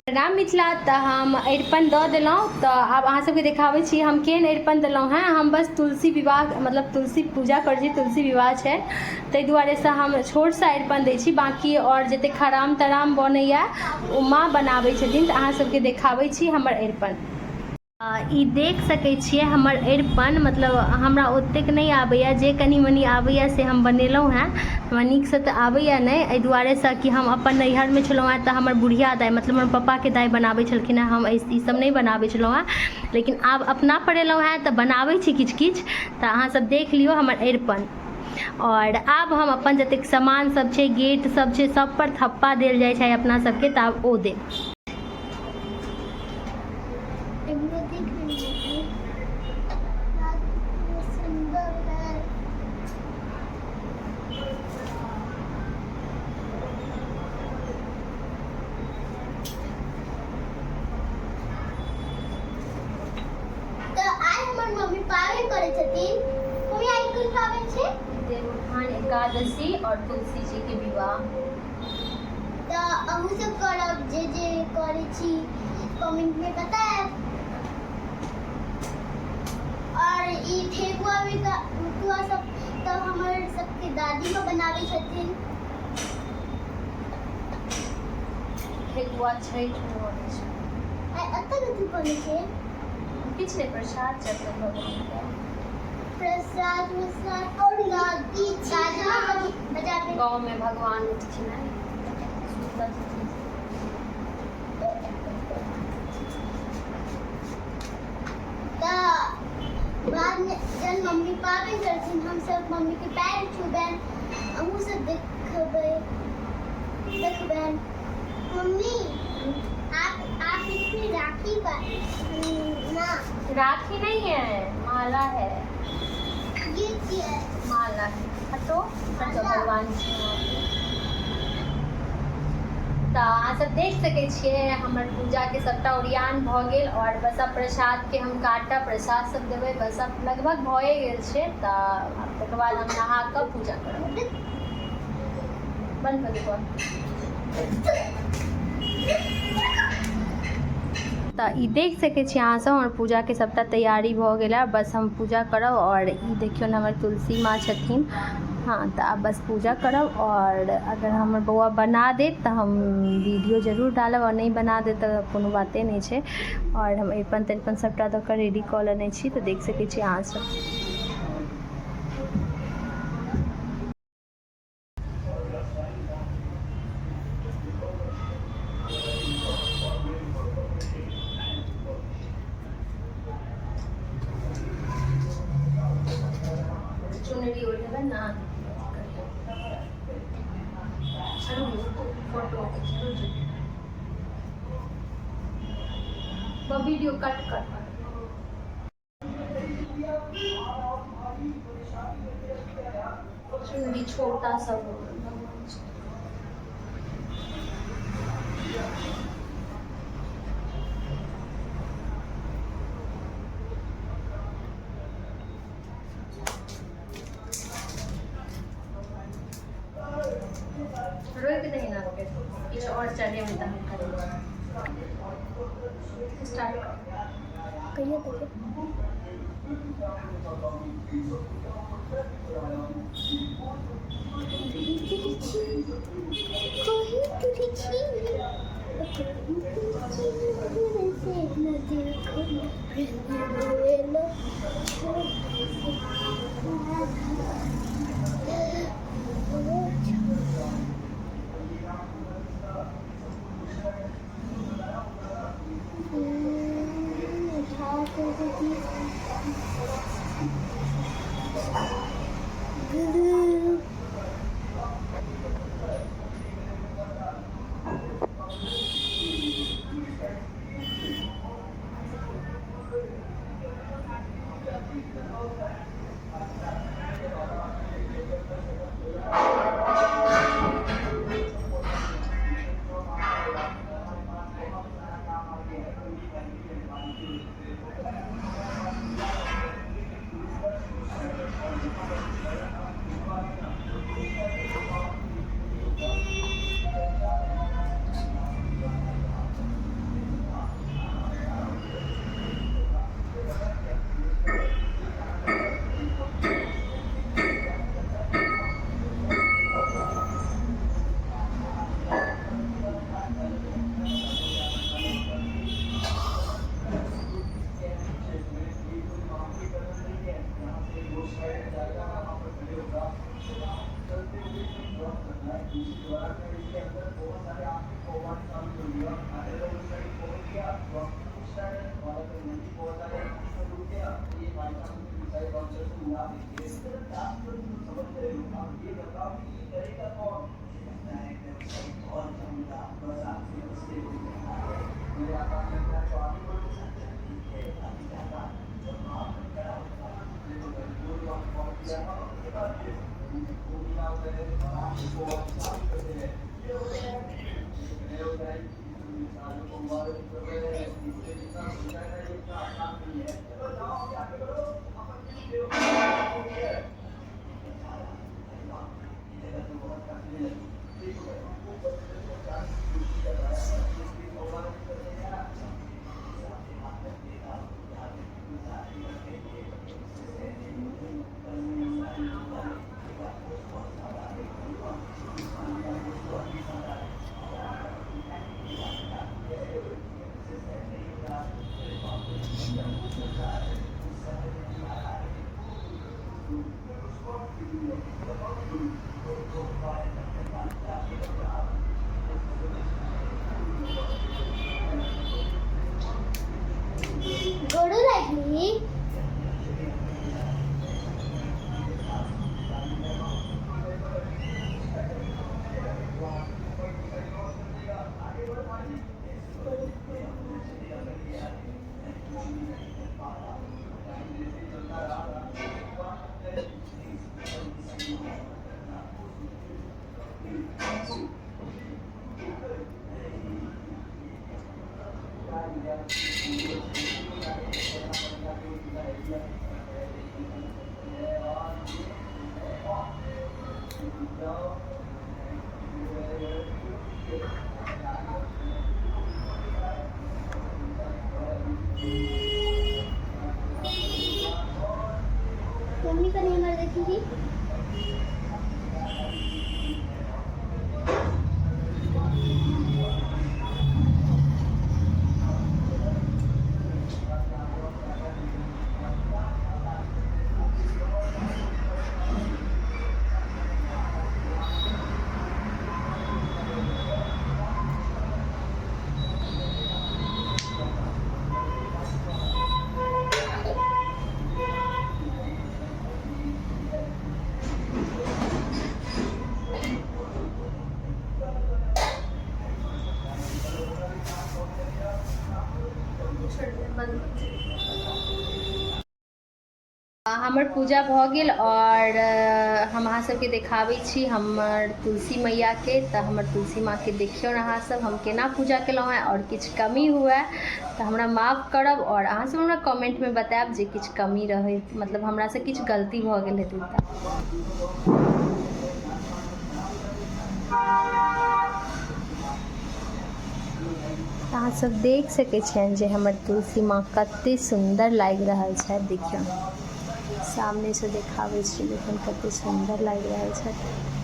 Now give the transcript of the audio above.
राम मिथिला। तऽ हम अरिपन दऽ देलहुँ, तऽ आब अहाँ सबके देखाबै छी हम केहन अरिपन देलहुँ हेँ। हम बस तुलसी विवाह, मतलब तुलसी पूजा करै छी, तुलसी विवाह छै, ताहि दुआरेसँ हम छोटसँ अरिपन दै छी। बाँकी आओर जतेक खराम तराम बनैए ओ माँ बनाबै छथिन। तऽ अहाँ सबके देखाबै छी हमर अरिपन। ई देख सकै छियै हमर अरिपन। मतलब हमरा ओतेक नहि आबैए, जे कनि मनि आबैए से हम बनेलहुँ हेँ। हमरा नीकसँ तऽ आबैए नहि, एहि दुआरेसँ कि हम अपन नैहरमे छलहुँ हेँ तऽ हमर बुढ़िया दाइ, मतलब हमर पप्पाके दाइ बनाबै छलखिन हेँ। हम ई सब नहि बनाबै छलहुँ हेँ, लेकिन आब अपनापर एलहुँ हेँ तऽ बनाबै छी किछु किछु। तऽ अहाँसब देख लियौ हमर अरिपन। आओर आब हम अपन जतेक सामान सब छै, गेट सब छै, सबपर थप्पा देल जाइ छै अपना सबके, तऽ आब ओ देब। तऽ आइ हमर मम्मी पाबनि करै छथिन। मम्मी, आइ कोन पाबनि छै? देवउठान एकादशी और तुलसी जी के विवाह। तऽ अहूँ सब करब, जे जे करै छी कमेंटमे बतायब। और ई ठेकुआ भी ठेकुआ सब तऽ हमर सबके दादी माँ बनाबै छथिन। ठेकुआ छठि मे बनै छै। आइ एतऽ कथी बनै छै? किछु नहि, प्रसाद चढ़तै भगवानके। प्रसाद उसाद और दादी दादी माँ बजाबै। गाँवमे भगवान उठथिन, सुतल छथिन। तऽ बादमे जहन मम्मी पाबनि करथिन, हमसब मम्मीके पैर छुबनि। अहूँ सब देखबै, देखबनि। मम्मी, आप इसमें राखी ना? राखी नहीं है, माला है। ये क्या है? माला है। हटो हटो, भगवान जी। तऽ अहाँ सब देख सकै छियै, हमर पूजाके सबटा ओरियान भऽ गेल आओर बस आब प्रसादके हम काटब, प्रसाद सब देबै। बस आब लगभग भए गेल छै। तऽ आब तकर बाद हम नहा कऽ पूजा करब। बंद कऽ दियौ। तऽ ई देख सकै छी अहाँसभ, हमर पूजाके सभटा तैयारी भऽ गेल है। बस हम पूजा करब। आओर ई देखियौ ने, हमर तुलसी माँ छथिन। हँ, तऽ आब बस पूजा करब। आओर अगर हमर बौआ बना देत तऽ हम वीडियो जरूर डालब, आओर नहि बना देत तऽ कोनो बाते नहि छै। आओर हम अरिपन तरिपन सभटा दऽ कऽ रेडी कऽ लेने छी। तऽ देख सकै छी अहाँसभ। चुनरी ओढ़ेबै ने, फोटो वीडियो कट कर। चुनरी छोटा सा भगवान जी। रोकि दही ना, किछु आओर चढ़ेबै तहन करबै। स्टार्ट कर। कहियो कहियो। गोड़ो लागली। मम्मी का नहीं मर देखी थी। हमर पूजा भऽ गेल और हम अहाँ सबके देखाबै छी हमर तुलसी मैयाके। तऽ हमर तुलसी माँके देखियौ अहाँ सब हम केना पूजा केलहुँ हेँ, और किछु कमी हुए तऽ हमरा माफ करब, और अहाँ सब हमरा कमेंटमे बतायब जे किछु कमी रहै, मतलब हमरासँ किछु गलती भऽ गेल हेतै। तऽ अहाँ सब देख सकै छियनि जे हमर तुलसी माँ कते सुन्दर लागि रहल छथि। देखियौ सामनेसँ देखाबै छी, देखियौ कते सुन्दर लागि रहल छथि।